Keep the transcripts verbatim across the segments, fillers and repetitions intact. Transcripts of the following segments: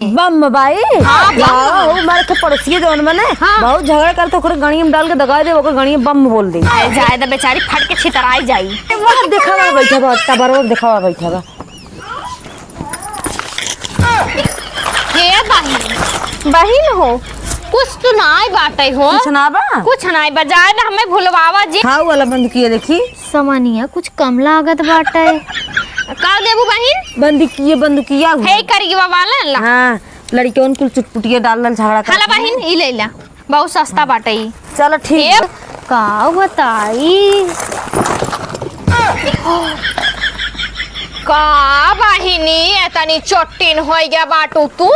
बम बाई? हाँ, बम। हाँ, वो मारे के पड़ोसिया जौन बने, हाँ। बहुत झगड़ा करत, ओकरे गणिया में डाल के दगा दे, ओकर गणिया बम बोल दे। अरे जाए द बेचारी, फट के छितराई जाई। वह देखावा बैठा बा, टबरवा देखावा बैठा बा। हे बहिन, बहिन हो, कुछ तो नाई बाटे हो। कुछ ना बा? कुछ नाई बा, जाए द हमें भुलवावा जी। हाँ, वाला बंदूकिया देखी। समनिया कुछ कम लागत बाटे। का देबू बहिन? बंदूकिया, बंदूकिया हो। हे करियवा वाला ला। हाँ, लड़कियों कुल चुटपुटिया डाल डाल झगड़ा हला करती बहिन, हैं। ई ले ला, बहुत सस्ता बाटे ई। चलो ठीक ए, बा। का बताई? का बहिनी, एतनी चोटिन होइगा बाटू तू,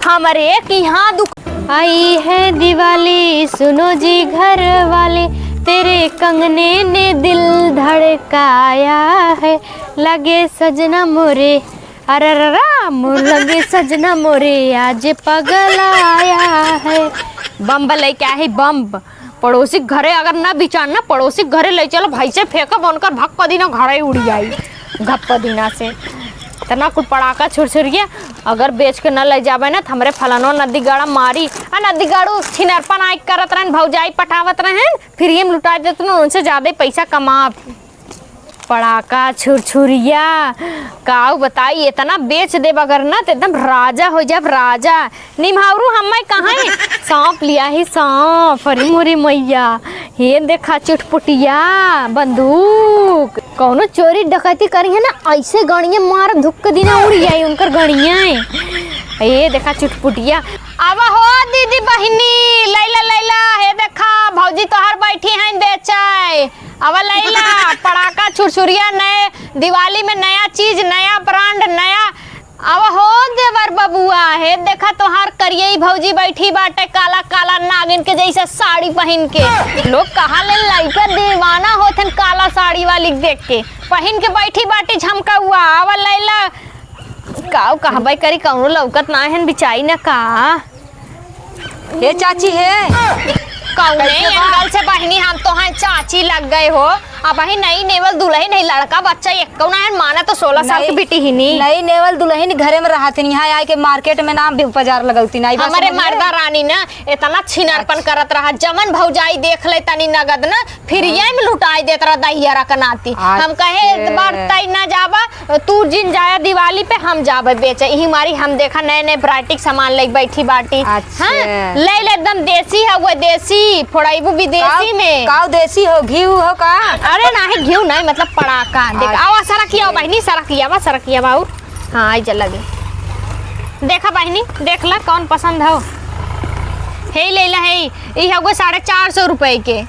हमरे किहाँ दुख। आई है दिवाली, सुनो जी घर वाले, तेरे कंगने ने दिल धड़काया है, लगे सजना मोरे, अरररा, मोर लगे सजना मोरे, आज पगल आया है। बम्ब लइके आहे, बम्ब। पड़ोसी के घरे अगर ना बिचार ना, पड़ोसी के घरे ले चलो, भाई से फेंकब, उनकर भक पदीना घरे उड़ी आई, घप पदीना से। इतना कुल पड़ाका छुरछुरिया, अगर बेच के न ले जाबे ना, त हमरे फलानो नदी गाड़ा मारी। आ नदी गाड़ू छिनरपन आइ करत रहन, भौजाई पटावत रहन, फिर ये लुटा देत न, उनसे ज्यादा पैसा कमाब। पड़ाका, छुरछुरिया, काऊ बताई, इतना बेच देब अगर ना, त एकदम राजा हो जाब, राजा। निम्हारू हम्मै कहाँ है? सांप लिया ही सांप, अरे मोरी मैया, हे देखा चुटपुटिया, बंदूक। कौनो चोरी डकैती करी है ना, ऐसे गणिया मार धुक्क दीना उड़ जाई उनकर गणिया। हे देखा चुटपुटिया। अब हो दीदी बहिनी, लैला, लैला, हे देखा भौजी तोहार बैठी हैं बेचे। अब लैला, पड़ाका, छुरछुरिया, नए दिवाली में नया चीज, नया ब्रांड, नया। अब हो देवर बबुआ, हे देखा तोहार करियई भौजी बैठी बाटे काला काला नागिन के जैसे साड़ी पहिन के। लोग कहा ले लइका दीवाना होत हन काला साड़ी वाली के देख के। पहिन के बैठी बाटे झमकउआ। अब लैला, काऊ कहबे करी, कौनो लौकत ना हन बिचाई न का। हे चाची हे। कौने कैसे बा? एंगल से बहिनी हम तोहैं चाची लग गए हो। अबहीं नई नेवल दुलहिन है, लड़का बच्चा एक्कौ ना है, माना तो सोलह साल के नहीं, बिटिहिनी। नई नेवल दुलहिन घरे में रहत हिन, यहाँ आइके मार्केट में ना बजार लगौती, नाई बस हमरे समझ में? मर्दा रानी ना इतना छिनरपन अच्छा। करत रहा, जमन भौजाई देख ले तनी नगद ना, फिर हाँ। ये में लुटाई देत रहा दहिया रकनाती। हम कहे, अच्छा। "इस बार तई ना जाबा, तू जिन जाया दिवाली पे, हम जाबे बेचे।" इही मारी हम देखा नए नए वैरायटी के सामान लेके बैठी बाटी। अच्छा। हाँ, ले ले एकदम देसी है वो, देसी, फोड़ाइबू विदेशी काऊ, में। काऊ देसी हो, घीव हो का? अरे नाही, घीव नाही, मतलब पड़ाका। देख, अच्छा। आवा सरकिया, बहिनी, सरकिया बा, सरकिया बा, और हाँ, आई जा लगे। देखा बहिनी, देख ला कौन पसंद हो। हे ले ला, हे, ई हगो साढ़े चार सौ रुपए के।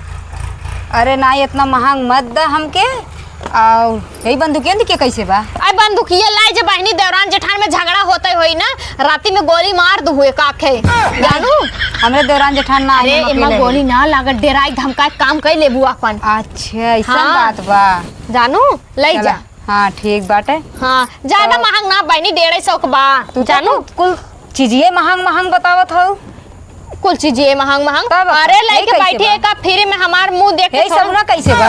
अरे नाही, इतना महंग मत द हमके। आउ यही बंदूकिया दिखे कैसे बा? अरे बंदूकिया लाई जे बहिनी, देवरान जेठान में झगड़ा होते होई ना, राती में गोली मार दू हुए काखे। जानू? हमरे देवरान जेठान ना अरे, आए, हम एमा अकेले गोली हैं। ना लागत, डेराई धमकाए काम कर लेबू अपन। अच्छा, ऐसा हाँ। बात बा। जानू? ले चला। जा। हाँ, ठीक बाटे। हाँ, ज्यादा तो महंग ना बहिनी, डेढ़ सौ के बा। तू तो जानू? कुल, कुल चीजिए महंग महंग बतावत हऊ। कुल चीजिए महंग महंग। तब अरे, हे लइके कैसे बैठी बा? है का फ्री में हमार मुंह देख के हे थोड़ा साबुना कैसे बा?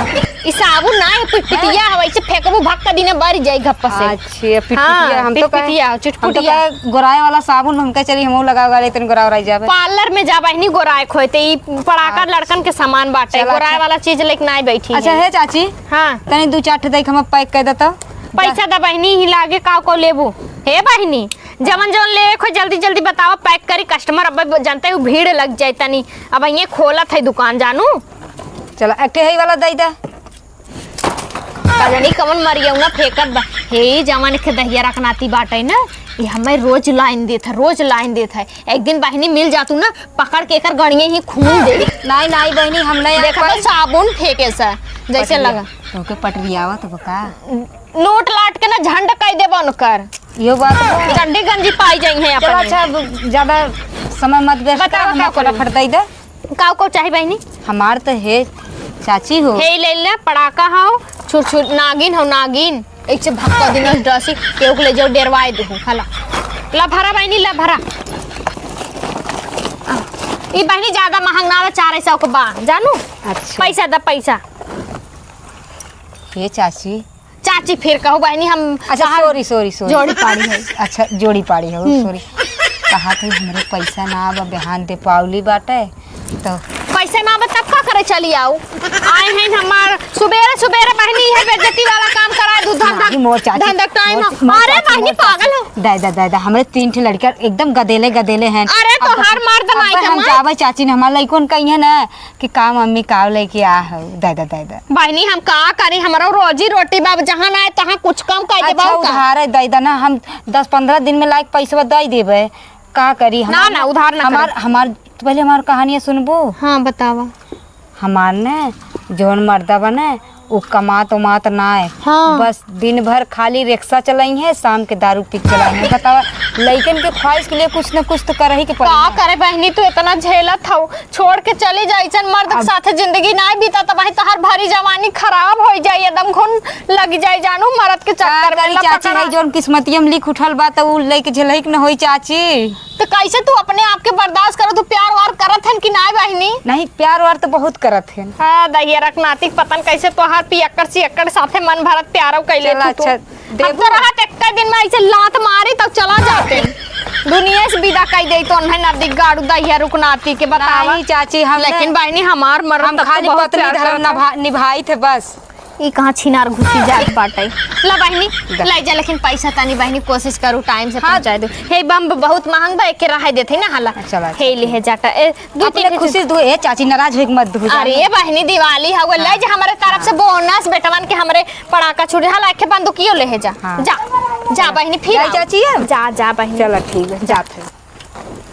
ई साबुन ना है, पिटपिटिया हैं? है, वैसे फेंकबू भक्का दिने बर जाई घप्पा से। अच्छा, पिटपिटिया, हाँ, हम तो कहे, पिटपिटिया, हम तो चुटपुटिया। कहे गोराए वाला साबुन हमका चली, हमहू लगावे वाले तनी गोरा ओराई जाबे। पार्लर में जा बहिनी गोराए खोए, ते ई पड़ाका अच्छा। लड़कन के सामान बाटे, चला, गोराए अच्छा। वाला चीज लेके ना बैठी अच्छा, है। हे चाची, हाँ। तनी दू चार ठे देख, हम पैक कर देता। पैसा द बहिनी, ही लागे का को लेबू? हे बहिनी, जवन जवन लेवे को जल्दी जल्दी बतावा, पैक करी। कस्टमर अब जानते हो भीड़ लग जाए तनी, अब ये खोलत है दुकान जानू। चला, एक ठे है वाला दे दे। का जानी कवन मरियौना फेंकत बा। हे जवन के दहिया रखनाती बाटे ना, ये हमें रोज लाइन देत है, रोज लाइन देत है। एक दिन बहिनी मिल जातू ना, पकड़ के एकर गणिये ही खून दे। नाई, नाई बहिनी, हम नहीं देखा तो साबुन फेंके सा, जैसे लगा। तोके पटरी आवत बा का? नोट लाट के ना झंड कई देबा उनकर। यो बात बा। चड्डी गंजी पाई जाई है चलो अपने। अच्छा, अब ज्यादा समय मत वेस्ट बताओ करो, हम का फटाफट करी? दे दे। काऊ काऊ चाही बहिनी? हमार तो हे चाची हो। हे ले ले, पड़ाका हो, छुर छुर नागिन हो, नागिन। एक से भक्का दिन डसी, केहू के ले जाओ, डेरवाए दे हो, हला। ला भरा बहिनी, ला भरा। ई बहिनी ज्यादा महंग ना ला, चार सौ के बा, जानू? अच्छा। पैसा दा, पैसा। हे चाची। चाची फिर कहू बहिनी, हम अच्छा, कहा sorry, sorry, sorry। जोड़ी पाड़ी है। अच्छा, जोड़ी पाड़ी है, हम्म। Sorry। कहा थी हमरे पैसा ना बा, बिहान दीपावली बाटे तो। पैसा ना बा तब का करे चली आऊ? आए हैं हमार सुबेरे सुबेरे बहिनी है बेइज्जती वाला काम करा दू। धंधा, नहीं, मोर चाची, धंधा टाइम मोर, है। मोर अरे चाची, बहिनी मोर चाची। पागल हो। दादा, दादा, हमरे तीन ठे लड़का एकदम गदेले, गदेले हैं। अरे अब तोहार मर्द अब नाई हम कमाए। जावे चाची ने, हमार लइकन कही है ना कि का मम्मी का लेके आ हो। दादा, दादा। बहिनी हम का करी, हमरो रोजी रोटी बा, जहाँ ना आए तहाँ कुछ कम कर देबा अच्छा, का? उधार है, दादा ना, हम दस पन्द्रह दिन में लाइक पैसवा दे देबे। का करी? ना, हमार ना, उधार ना हमार, करब। हमार, तो पहले हमार कहानियाँ सुनबू। हाँ, बतावा। हमार ने जौन मर्दा बने, उ कमात उमात ना है। हाँ। बस दिन भर खाली रिक्शा चलाई है, शाम के दारू पी के चलाई है। बतावा, लइकन के ख्वाहिश के लिए कुछ न कुछ तो करही के पड़ी का ना। करे बहिनी, तू इतना झेलत हऊ, छोड़ के चली जा, ऐसन मर्द के अब साथे जिंदगी ना बीता, त भाई तोहार भरी जवानी खराब हो जाई, एकदम घुन लग जाई जानू, मरद के का चक्कर में करी चाची, लपकड़ा। है जौन किस्मतिया में लिख उठल बा, त उ लइके झेलही के न होई चाची। तो कैसे तू अपने आप के बर्दाश्त करो? तू प्यार वार करत हन कि नाय बहिनी? नहीं, प्यार वार तो बहुत करत हन। हाँ, दहिया रखनाती के पतन कैसे तोहार पियक्कड़ सियक्कड़ साथे मन भरत प्यारो कैले चला, तू, तू। अच्छा, हम देबू? तो रहत एक दिन में ऐसे लात मारी तो चला जाते। दुनिया से विदा कई दे तो उन्हें नदी गाड़ू दहिया रुकनाती के बतावा। नहीं चाची, हम लेकिन ना, बहिनी हमार मरद हम तब तो खाली बहुत पत्नी प्यार धर्म करत हन। निभा-, निभाई थे बस। ई कहाँ छिनार घुसी जात बाटे। ला बहिनी, दा। ले जा, लेकिन पैसा तनी बहिनी कोशिश करू टाइम से हाँ। पहुँचाए दू। हे बम बहुत महंग बा, एके रहाई देते ना हाला। अच्छा, अच्छा, हे ठीक। ले हे जाटा, ए, दू अपने तीन खुशी दू, ए चाची नाराज होइके मत दू। अरे बहिनी दिवाली हवे, ले हाँ। जा हमरे तरफ से हाँ। बोनस बेटवन के हमरे पड़ाका छुटी। हाला एके बंदूकियो ले हे जा। हाँ। जा, जा बहिनी फिर जाई आओ। चाची अब? जा, जा बहिनी। चला ठीक है, जात है।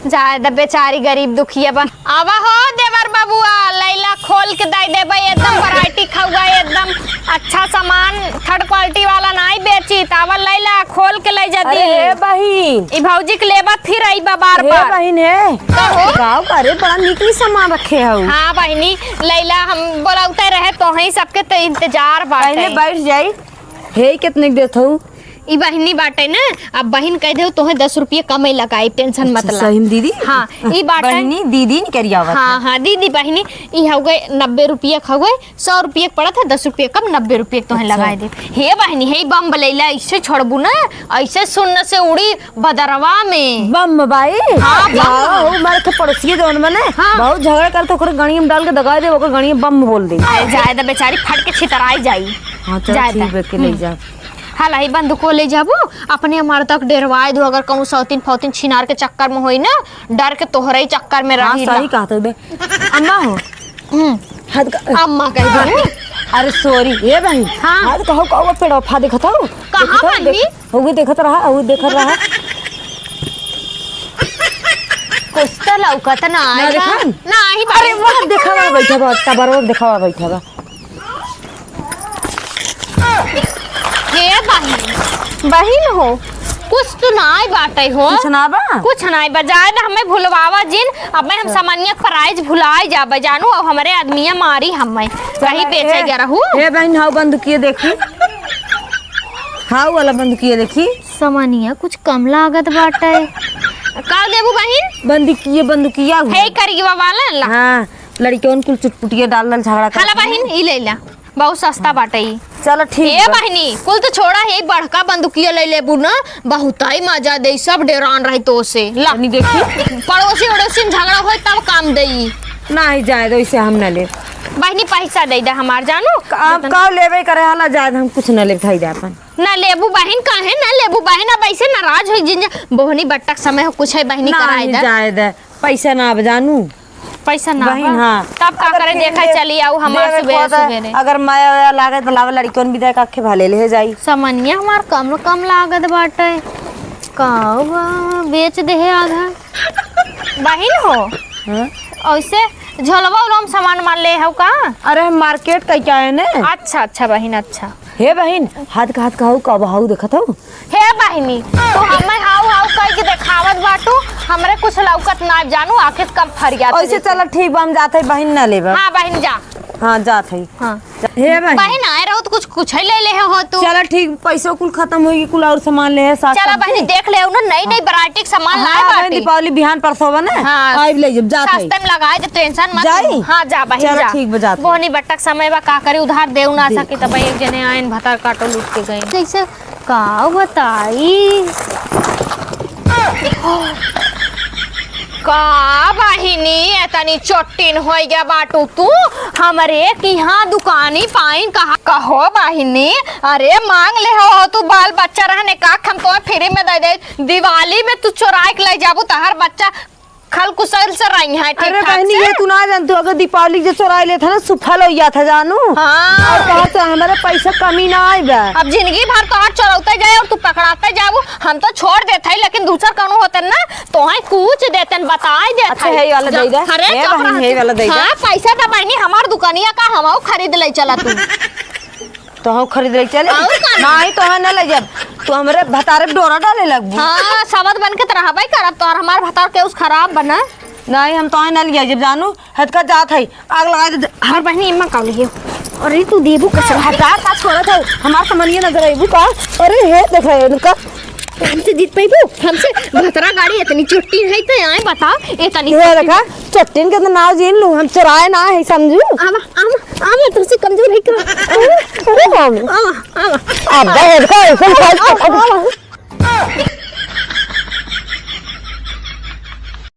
जाए द बेचारी गरीब दुखिया बा। आवा हो देवर बबुआ, लैला खोल के दे देबे, एकदम वैरायटी खउआ, एकदम अच्छा सामान, थर्ड क्वालिटी वाला नाई बेची, त आवा लैला खोल के ले जा अरे दी। हे बहिन। ई भौजी के लेबा फिर आई बा बार हे बार। बहिन हे। का हो? गाँव का रे बड़ा निक निक सामान रखे हऊ। हाँ बहिनी, लैला हम बोलौते रहे तोहई सबके त इंतजार बाटे। पहले बैठ जाई। हे कितने के देत हऊ? ई बहिनी बाटे ना, अब बहिन कह देउ तोहे दस रुपये कमे लगाई, टेंशन मत अच्छा, ला। सही में दीदी? हाँ, ई बाटे। बहिनी दीदी नहीं करिया आवत हाँ, है। हाँ, दीदी बहिनी, ई हउए नब्बे रुपये क हउए, सौ रुपये क पड़त है, दस रुपये कम, नब्बे रुपये क तोहे अच्छा। लगाई दे। हे बहिनी, हे बम बलैला, ऐसे छोड़बू ना, ऐसे सुन्न से उड़ी बदरवा में। बम बाई? हाँ, बम। हाँ, वो मारे के पड़ोसिए जौन बने, हाँ। बहुत झगड़ा करत, ओकरे गणिया में डाल के दगाई दे, ओकर गणिया बम बोल दे। अरे जाए द बेचारी, फट के छितराई जाई। हाँ, चलो जाए ठीक द। बा, के ले हम्म। जा। हाला, ई बंदूको ले जाबू, अपने मर्द के डेरवाए दू, अगर कहूँ सौतीन फौतीन छिनार के चक्कर में होई ना, डर के तोहरे ही चक्कर में हाँ, रही ला। सही कहत हऊ बे। अम्मा हो। हम्म। हद का अम्मा कह दू। अरे sorry, ए बहिन। हाँ। हद कहो, कहो पेड़वा फा देखत हऊ? कहाँ देखत हऊ? बहिनी? देख-, हऊ देखत रहा, हऊ देखत रहा। कुछ तो लौकत ना ना आइला। देखन? ना आई अरे बहिन। वहाँ देखावा बैठा बा, टबरवा देखावा बैठा बा। हे बहिन, बहिन हो, कुछ तो नाय बाटे हो। कुछ ना बा? कुछ नाय बा, जाए द हमें भुलवावा जिन, अब मैं हम हाँ। समनिया के prize भुलाए जाबे जानू, अब हमरे आदमिया मारी हमें, कहीं चला, बेचे ए, गया रहू। ए बहिन, हाउ बंदूकिया देखी, हाउ वाला बंदूकिया देखी। समनिया कुछ कम लागत बाटे। का देबू बहिन? बंदूकिया, बंदूकिया हुआ। हे करियवा वाला ला। हाँ, लड़कियों कुल चुटपुटिया डाल डाल झगड़ा हाला करती बहिन, हैं। ई ले ला। बहुत सस्ता बाटे ई। चलो ठीक ए बा। बहिनी, कुल तो छोड़ा, हे बड़का बंदूकिया ले लेबू ना, बहुत ही मजा दे, सब डेरान रही तो से। ला। तनी देखी। पड़ोसी ओड़ोसी में झगड़ा होई तब काम दे ई। नहीं जाए दो, इसे हम न ले। बहिनी पैसा दे दे हमार जानू। आप जितना का लेबे करे हाला जाए दे, हम कुछ न लेब, खाई दे अपन। ना लेबू बहिन, काहे ना लेबू बहिन, अब ऐसे नाराज होई जिन जा। बोहनी बट्टक समय हो, कुछ है बहिनी कराई नहीं दे। जाए दे, पैसा ना अब जानू। पैसा ना बहिन, बा? हाँ। तब का अगर करे, फिर देखा दे-, चली आऊ हमार देवे सुबेरे को तो सुबेरे। अगर माया वाया लागे तो लावे, लड़कियों भी दे के आखे भले ले जाई। समनिया हमार कम कम लागत बाटे। का हुआ, बेच दे है आधा। बहिन हो, हाँ? ऐसे झोलवा उलवा में सामान मान ले हऊ का? अरे हम market कई के आए ने। अच्छा, अच्छा बहिन, अच्छा। हे बहिन, हाथ का हाथ का हऊ का बहाऊ देखत हऊ? हे बहिनी, तू हमें हाउ हाउ कह के देखावत बाटू, हमरे कुछ लौकत ना जानू, आखिर कब फरियात ऐसे लेके। चलो ठीक बा, हम जात हई बहिन, ना लेबा। हाँ बहिन जा। हाँ जात हई। हाँ। हे बहिन। बहिन आए रहो तो कुछ कुछ ही ले ले हो तू। चलो ठीक, पैसो कुल खत्म होई, कुल और सामान ले है, साथ चला साथ बहिनी दे। देख ले, उन्हें नई नई variety के सामान हाँ, लाए बहिन, बाटी। दीपावली बिहान परसों बा ना, हाँ। आइब ले जब जात हई। सस्ते में लगाए दे, tension मत जाई? ले। हाँ जा बहिन चलो जा। ठीक बा, जात हई। बोहनी बट्टक समय बा, का करी, उधार देउ ना देखो। सकी, तब एक जने आइन भतार काटो लूट के गई। कैसे का बताई? का बहिनी, एतनी चोट्टिन होइ गया बाटू तू? हमरे किहाँ दुकानी पाइन कहा, कहो बहिनी, अरे माँग लेहो तू बाल बच्चा रहने का, हम तोहे free में दइ देई। दिवाली में तू चोराइ के लइ जाबू, तोहार बच्चा खल कुसल से रहिहैं, ठीक अरे ठाक बहिनी, से। ये तू ना जानतू, अगर दीपावली के जे चोराइ लेत है ना, सुफल होइ जात है जानू। हाँ। अउर कहा से हमरे पैसा कमी ना आइ बा। अब जिंदगी भर तोहार चोरौते जाए अउर तू पकड़ाते जाबू, हम तो छोड़ देत है, लेकिन दूसर कउनो होतन ना, तोहैं कूच देतन, बताइ देत अच्छा, है। है वाला जा, दे दे। अरे, हे चुप बहिनी, रह। हे वाला दे दे। हाँ, पैसा तो बहिनी, हमार दुकनिया का हमहू खरीद लइ चला तू। तोहू खरीद लइ चले? अउर का? नाहीं, तोहैं न लइ जाब। तू हमरे भतारे पे डोरा डाले लगबू। हाँ, सबद बन के त रहबइ करब, तोहर हमार भतार केहू से खराब बना। नाहीं, हम तोहैं न लइ जाब जानू, हतका जात है, आग लगाइ दे। हमार बहिनी इम्मा का लिहियो। अरे, तू देबू कसम। हटा, का छोड़त है? हमार समनिया नजर अइबू का? अरे, हे, देख रहे हैं इनका। हमसे जीत पइबू? हमसे भतरा गाड़ी एतनी चोट्टिन है त आए बताओ, एतनी ये चोट्टिन। देखा, चोट्टिन के तो नाव जीन लू, हम चोराए ना है, समझू? आवा, आवा, आवा, तुमसे कमजोर है का? अरे, अरे, हम। आवा, आवा। अब देखो, ऐसे आवा, आवा, आवा।